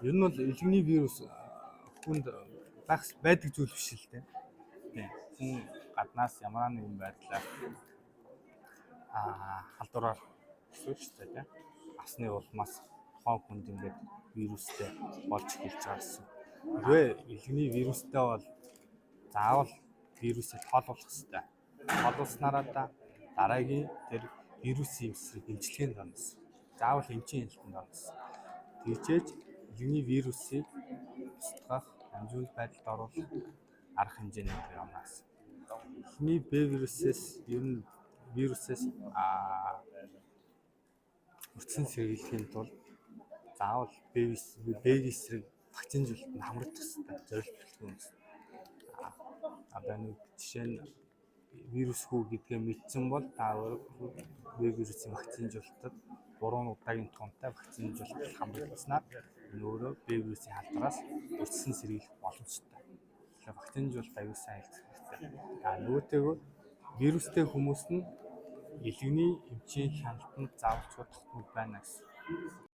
Ер нь бол элэгний вирус хүнд байх байдаг зүйл биш л дээ. Тийм. Хүн гаднаас ямар нэгэн байдлаар халдвараар гэсэн шүү дээ, тийм. Авсны улмаас тухайн хүнд ингээд вирустэй болж эхэлж байгаа гэсэн. Хэрвээ элэгний вирустэй бол заавал вирусыг тоолуулах хэрэгтэй. Тоолуулснараа да дараагийн тэр вирусын эсрэг эмчилгээнд орно гэсэн. Заавал эмчийн хяналтанд орно гэсэн. Тэгжээж элэгний вирусыг устгах, амжиул байдалд оруулах арга хэмжээний явна гэсэн. Эхний Б вирусээс ер нь вирусээс өртсөн сэргийлэхийн тулд заавал Б эсрэг вакцинжуулалтанд хамрагдах хэрэгтэй. Зорилт бүрэлдэхүүн гэсэн. Одоо нэг жишээ нь вирусгүй гэдгээ мэдсэн бол та өөрөө Б вирусын вакцинжуулалтад 3 удаагийн тунтай вакцинжуулалтад хамрагдсанаар энэ өөрөө Б вирусын халдвараас өртсөн сэргийлэх боломжтой. Тэгэхээр вакцинжуулалт аюул сайн хэлцэх хэрэгтэй. А нөгөөтэйгөө вирустэй хүмүүс нь элэгний эмчийн хяналтанд заавалчгүй тогтмол байна гэсэн.